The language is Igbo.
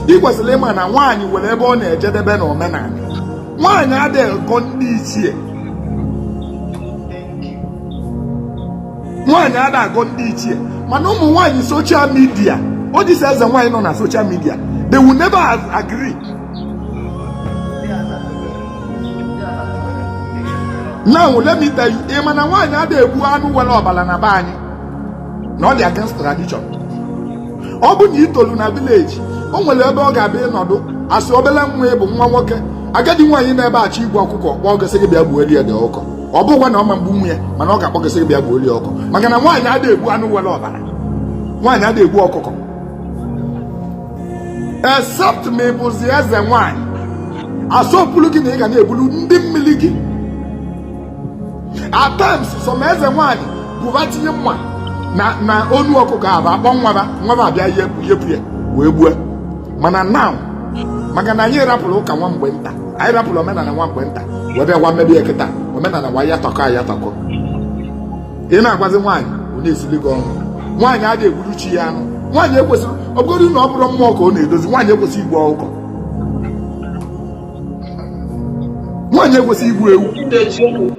Ị kwesịrị ịma na nwaanyị nwere ebe ọ na-ejedebe na omenala. Nwaanyị adịghị agọ ndị ichie. Nwaanyị ada agọ ndị ichie. Mana ụmụ nwaanyị social media, ọ dịsị eze nwaanyị nọ na social media, they will never agree. Now let me tell you, ị ma na nwaanyị adịghị egbu anụ nwere ọbara na be anyị, na ọ dị against tradition. Ọ bụ na i tolu na village, o nwere ebe ọ ga-abịa ịnọdụ asị obele nwa ịbụ nwa nwoke, agadi nwaanyị na-ebe achọ igbu ọkụkọ, kpọọ gị sị gị bịa gbuo eli ya dị ọkụkọ. Ọ bụghị na ọ ma mgbu nwunye, mana ọ ga-akpọ gị sị gị bịa gbuo eli ọkụkọ, maka na nwaanyị adịghị egbu anụ nwere ọbara, nwaanyị adịghị egbu ọkụkọ, except ma ị bụzi eze nwaanyị asọpụrụ gị na ị ga na-egburu ndị mmiri gị. At times, some eze nwaanyị bụba tinye mma na onu ọkụkọ ahụ, akpọ nwaba nwaba abịa yepụ ya wee gbue. Mana now, maka na anyị rapụrụ ụka nwa mgbe nta, anyị rapụrụ omenala nwa mgbe nta wee bịa gwa mmebi ya kịta, omenala wa ya tọkọ ya tọkọ. Ị na-agwazi nwaanyị, ọ na-esili gị ọnụ. Nwaanyị adịghị egburu chi ya anụ. Nwaanyị ekwesịrị, ọ bụgodị na ọ bụrụ mmụọ ka ọ na-edozi, nwaanyị ekwesịghị igbu ọkụkọ, nwaanyị ekwesịghị igbu ewu.